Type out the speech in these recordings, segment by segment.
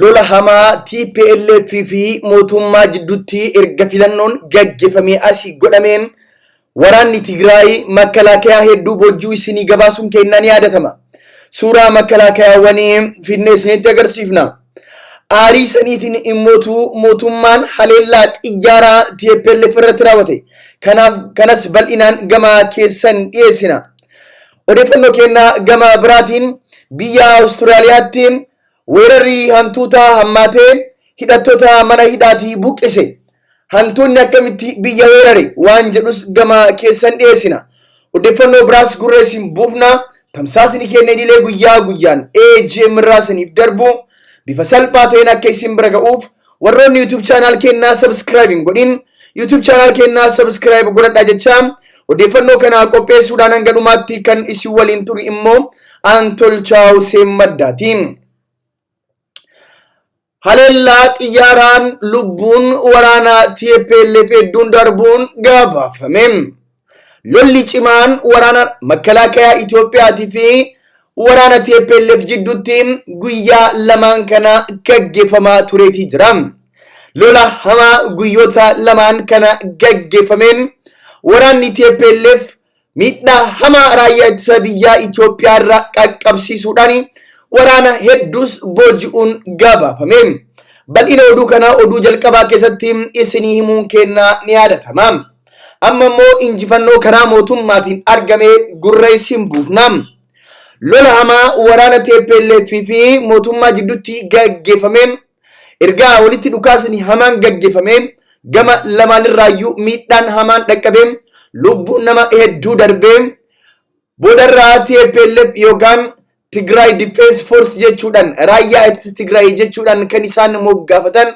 Lola hamaa TPLF fi mootummaa jidduutti erga filannoon gaggeeffamee asii godhameen waraanni Tigraay makkalaakayaa hedduu boojjuu isinii gabaasuun kennaa ni yaadatama. Suuraa makkalaakayaawwanii fidnee isinitti agarsiifna. Aarii saniitiin immootu mootummaan haleellaa xiyyaaraa TPLF irratti raawwate. Kanaaf kanas bal'inaan gama keessan dhiyeessina. Odeeffannoo kennaa gama biraatiin biyya Awustiraaliyaatti weerarri hantuutaa hammaatee hidhattoota mana hidhaatii buqqise. Hantuunni akkamitti biyya weerare waan jedhus gama keessan dhiyeessina. Odeeffannoo biraas gurra isin buufna. Tamsaasni keenya idilee guyyaa guyyaan AGM irraa isiniif darbu bifa salphaa ta'een akka isin bira ga'uuf warroonni YouTube channel keenyaa subscribe hin godhin YouTube channel keenyaa subscribe godhadhaa jechaa odeeffannoo kana qopheessuudhaan hanga dhumaatti kan isin waliin turu immoo an Tolchaa Hussein Maddaati. Haleellaa xiyyaaraan lubbuun waraana TPLF hedduun darbuun gabaafame. Lolli cimaan waraana makkalaakayaa Itoophiyaatii fi waraana TPLF jidduutti guyyaa lamaan kana gaggeeffamaa tureetii jira. Lola hamaa guyyoota lamaan kana gaggeeffameen waraanni TPLF miidhaa hamaa raayyaa ittisa biyyaa Itoophiyaa irra qaqqabsiisuudhaan waraana hedduus booji'uun gabaafame. Bal'ina oduu kanaa oduu jalqabaa keessatti isinii himuun kennaa ni yaadatama. Amma immoo injifannoo karaa mootummaatiin argame gurra isin buufna. Lola hamaa waraana TPLF fi mootummaa jidduutti gaggeeffameen ergaa walitti dhukaasni hamaan gaggeeffameen gama lamaanirraayyuu miidhaan hamaan dhaqqabeen lubbuun nama hedduu darbee boodarraa TPLF yookaan Tigray Defense Force jechuudhaan, raayyaa ittisa Tigraay jechuudhaan kan isaan moggaafatan,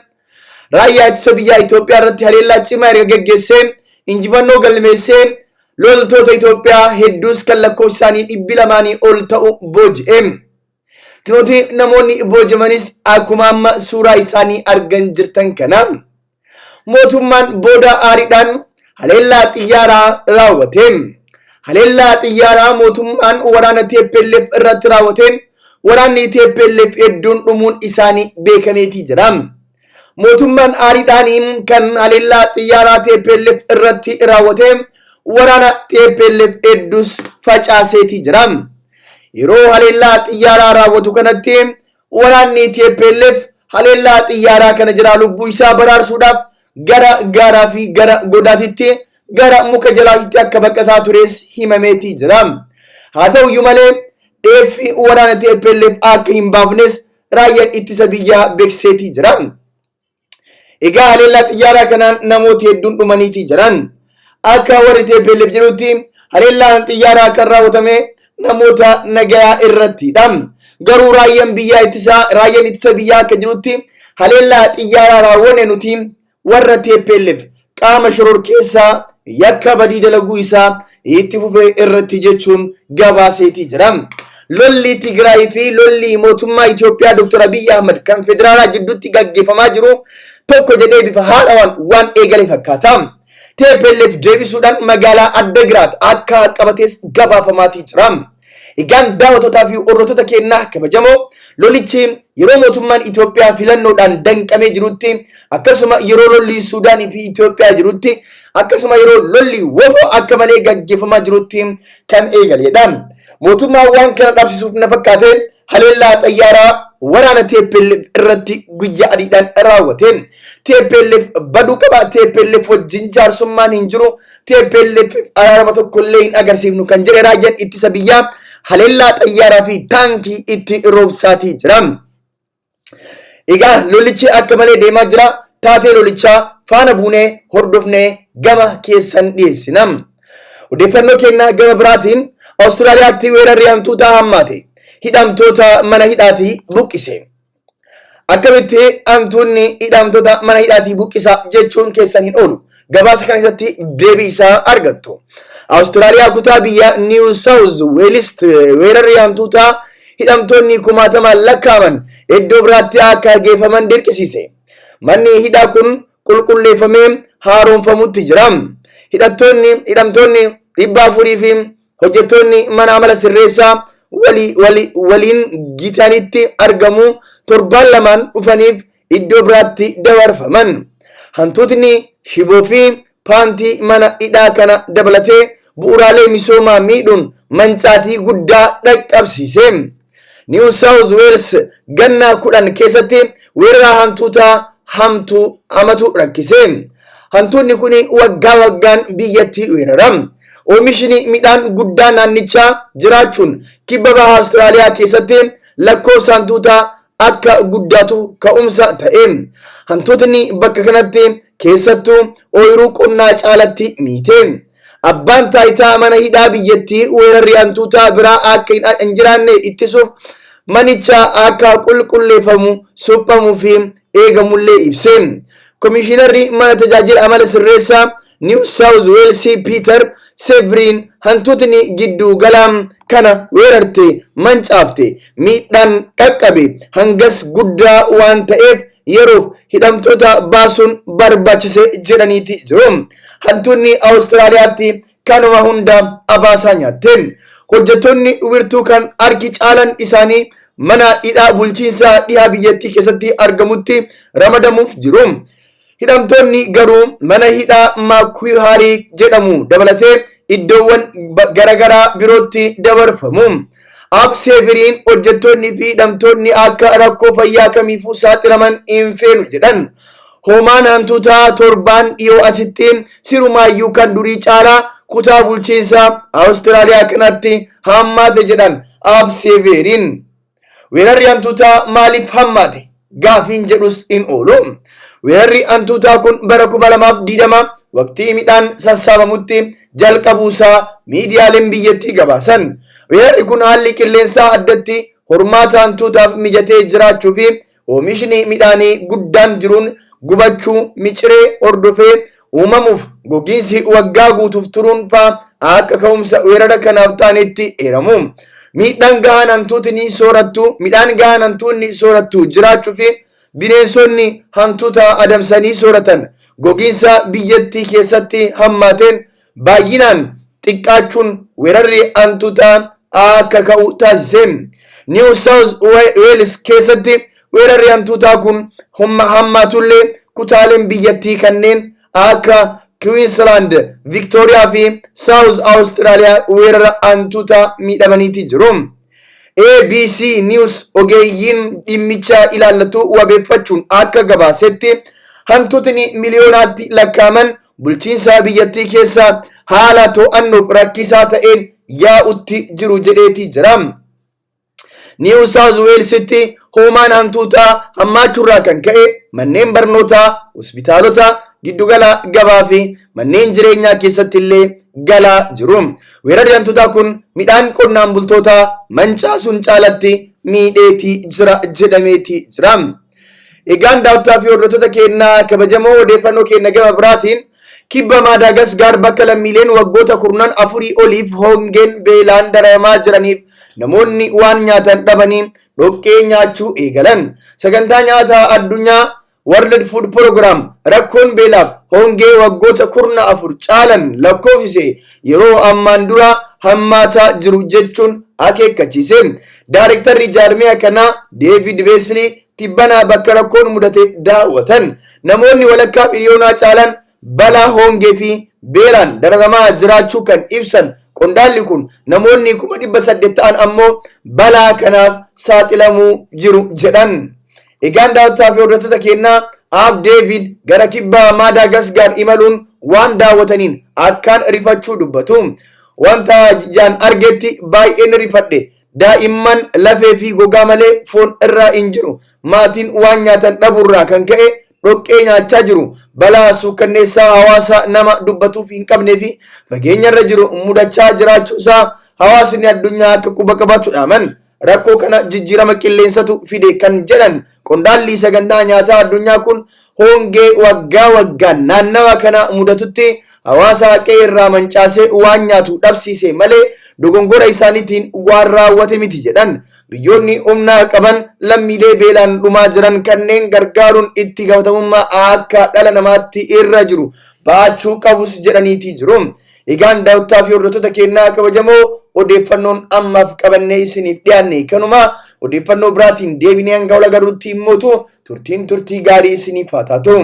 raayyaa ittisa biyyaa Itoophiyaa irratti haleellaa cimaa erga gaggeessee injifannoo galmeessee loltoota Itoophiyaa hedduus kan lakkoofsi isaanii 200 ol ta'u booji'e. Kunooti namoonni booji'amanis akkuma amma suuraa isaanii argan jirtan kana. Mootummaan booda aariidhaan haleellaa xiyyaaraa raawwate. Haleellaa xiyyaaraa mootummaan waraana TPLF irratti raawwateen waraanni TPLF hedduun dhumuun isaanii beekameetii jira. Mootummaan aariidhaan kan haleellaa xiyyaaraa TPLF irratti raawwate waraana TPLF hedduus facaaseetii jira. Yeroo haleellaa xiyyaaraa raawwatu kanatti waraanni TPLF haleellaa xiyyaaraa kana jiraa lubbuu isaa baraarsuudhaaf gara gaaraa fi gara godaatitti, gara muka jalaatitti akka baqataa tures himameetii jira. Haa ta'uyyuu malee dheeffi waraana TPLF akka hin baafnes raayyaan ittisa biyyaa beeksiseetii jira. Egaa haleellaa xiyyaaraa kanaan namooti hedduun dhumaniitii jiran. Akka warri TPLF jedhutti haleellaan xiyyaaraa kan raawwatame namoota nagayaa irrattidha. Garuu raayyaan biyyaa ittisaa raayyaan ittisa biyyaa akka jirutti haleellaa xiyyaaraa raawwanne nuti warra TPLF qaama shororkeessaa yakka badii dalaguu isaa itti fufee irratti jechuun gabaaseetii jira. Lolli Tigraay fi lolli mootummaa Itoophiyaa Dr. Abiy Ahmad kan federaalaa jidduutti gaggeeffamaa jiru tokko jedhee bifa haarawaan waan eegale fakkaata. TPLF deebisuudhaan magaalaa Addagiraat akka qabates gabaafamaatii jira. Egaan daawwatootaa fi hordoftoota keenyaa kabajamoo, lolichi yeroo mootummaan Itoophiyaa filannoodhaan danqamee jirutti, akkasuma yeroo lolli Suudaanii fi Itoophiyaa jirutti, akkasuma yeroo lolli WBO akka malee gaggeeffamaa jirutti kan eegaledha. Mootummaan waan kana dhabsisuuf na fakkaate haleellaa xayyaaraa waraana TPLF irratti guyyaa adiidhaan raawwate. TPLF baduu qaba. TPLF wajjin jaarsummaan hin jiru. TPLF araarama tokkollee hin agarsiifnu kan jedhe raayyaan ittisa biyyaa haleellaa xayyaaraa fi taankii itti roobsaatii jira. Egaa lolichi akka malee deemaa jira. Taatee lolichaa faana buunee hordofnee gama keessan dhiyeessina. Odeeffannoo kennaa gama biraatiin Awustiraaliyaatti weerarri hantuutaa hammaate. Hidhamtoota mana hidhaatii buqqise. Akkamitti hantuunni hidhamtoota mana hidhaatii buqqisa jechuun keessan hin oolu. Gabaasa kana keessatti deebii isaa argattu. Awustiraaliyaa kutaa biyya Niw Saawuz Weelist weerarri hantuutaa hidhamtoonni kumaatamaan lakkaa'aman iddoo biraatti akka geeffaman dirqisiise. Manni hidhaa kun qulqulleeffamee haaromfamutti jira. Hidhattoonni hidhamtoonni 400 fi hojjettoonni mana amala sirreessaa waliin gitanitti argamu. torbaan lamaan dhufaniif iddoo biraatti dabarfaman. Hantuutni shiboo fi paantii mana hidhaa kana dabalatee bu'uuraalee misoomaa miidhuun mancaatii guddaa dhaqqabsiise. New South Wales ganna 10 keessatti weerara hantuutaa hamtuu hamatu rakkise. Hantuutni kun waggaa waggaan biyyatti weerara. Oomishni midhaan guddaa naannichaa jiraachuun kibba baha Awustiraaliyaa keessatti lakkoofsa hantuutaa akka guddaatu ka'umsa ta'e. Hantuutni bakka kanatti keessattuu ooyiruu qonnaa caalatti miite. Abbaan taayitaa mana hidhaa biyyattii weerarri hantuutaa biraa akka hin jiraanne ittisuuf manicha akka qulqulleeffamu, suphamuu fi eegamullee ibse. Komishiinarri mana tajaajila amala sirreessaa New South Wales Peter Severin hantuutni giddu gala kana weerarte mancaafte miidhaan qaqqabe hangas guddaa waan ta'eef yeroof hidhamtoota baasuun barbaachise jedhaniiti jiru. Hantuutni Awustiraaliyaatti kanuma hunda abaasaa nyaatte. Hojjettoonni wirtuu kan harki caalan isaanii mana hidhaa bulchiinsa dhihaa biyyattii keessatti argamutti ramadamuuf jiru. Hidhamtoonni garuu mana hidhaa Maakuhaarii jedhamu dabalatee iddoowwan garaagaraa birootti dabarfamu. Aab Seeviriin hojjettoonni fi hidhamtoonni akka rakkoo fayyaa kamiifuu saaxilaman hin feenu jedhan. Hoomaan hantuutaa torbaan dhiyoo asitti sirumaayyuu kan durii caalaa kutaa bulchiinsa Awustiraaliyaa kanatti hammaate jedhan Aab Seeviriin. Weerarri hantuutaa maaliif hammaate? Gaafiin jedhus hin oolu. Weerarri hantuutaa kun bara 2020 waqtii midhaan sassaabamutti jalqabuusaa miidiyaaleen biyyattii gabaasan. Weerarri kun haalli qilleensaa addatti hormaata hantuutaaf mijatee jiraachuu fi oomishni midhaanii guddaan jiruun gubachuu miciree hordofee uumamuuf gogiinsi waggaa guutuuf turuun faa akka ka'umsa weerara kanaaf ta'anitti eeramu. Miidhaan gahaan hantuutni soorattu midhaan gahaan hantuutni soorattu jiraachuu fi bineensonni hantuuta adamsanii sooratan gogiinsa biyyattii keessatti hammaateen baay'inaan xiqqaachuun weerarri hantuutaa akka ka'u taasise. New South Wales keessatti weerarri hantuutaa kun hammaatullee kutaaleen biyyattii kanneen akka Queensland, Victoria fi South Australia weerara hantuutaa miidhamaniiti jiru. ABC News ogeeyyiin dhimmicha ilaallatu wabeeffachuun akka gabaasetti hantuutni miliyoonaatti lakkaa'aman bulchiinsa biyyattii keessa haala to'annoof rakkisaa ta'een yaa'utti jiru jedheeti jira. New South Walesitti hoomaan hantuutaa hammaachuurraa kan ka'e manneen barnootaa, hospitaalota, giddugala gabaa fi manneen jireenyaa keessatti illee galaa jiru. Weerarri hantuutaa kun midhaan qonnaan bultootaa mancaasuun caalatti miidheetii jira jedhameeti jira. Egaan daawwattoota fi hordoftoota keenyaa kabajamoo, odeeffannoo keenya gama biraatiin kibba Maadaagaskaar bakka lammiileen waggoota 14 oliif hongeen beelaan dararamaa jiraniif namoonni waan nyaatan dhabanii dhoqqee nyaachuu eegalan. Sagantaa nyaataa addunyaa World Food Program rakkoon beelaaf hongee waggoota 14 caalan lakkoofsise yeroo ammaan dura hammaataa jiru jechuun akeekkachiise. Daarektarri jaarmiyaa kanaa Deevid Beeslii tibbana bakka rakkoon mudate daawwatan. Namoonni walakkaa miliyoonaa caalan balaa hongee fi beelaan dararamaa jiraachuu kan ibsan qondaalli kun namoonni 800,000 ta'an ammoo balaa kanaaf saaxilamuu jiru jedhan. Egaan daawwattoota fi hordoftoota keenyaa, Aab Deevid gara kibba Maadaagaskaar imaluun waan daawwataniin akkaan rifachuu dubbatu. "Wanta ijaan argetti baay'een rifadhe. Daa'imman lafee fi gogaa malee foon irraa hin jiru. Maatiin waan nyaatan dhabuurraa kan ka'e dhoqqee nyaachaa jiru. Balaa suukkanneessaa hawaasa nama dubbatuuf hin qabnee fi fageenyarra jiru mudachaa jiraachuusaa hawaasni addunyaa akka quba qabaatu dhaaman. Rakkoo kana jijjiirama qilleensatu fide kan jedhan qondaalli sagantaa nyaataa addunyaa kun hongee waggaa waggaan naannawa kana mudatutti hawaasa qe'ee irraa mancaasee waan nyaatu dhabsiise malee dogongora isaaniitiin waan raawwate miti jedhan. Biyyoonni humna qaban lammiilee beelaan dhumaa jiran kanneen gargaaruun itti gaafatamummaa akka dhala namaatti irra jiru baachuu qabus jedhaniiti jiru. Egaan daawwattoota fi hordoftoota keenyaa kabajamoo, odeeffannoon ammaaf qabannee isiniif dhiyaanne kanuma. Odeeffannoo biraatiin deebinee hanga wal agarruutti immoo turtiin turtii gaarii isiniif haa taatu.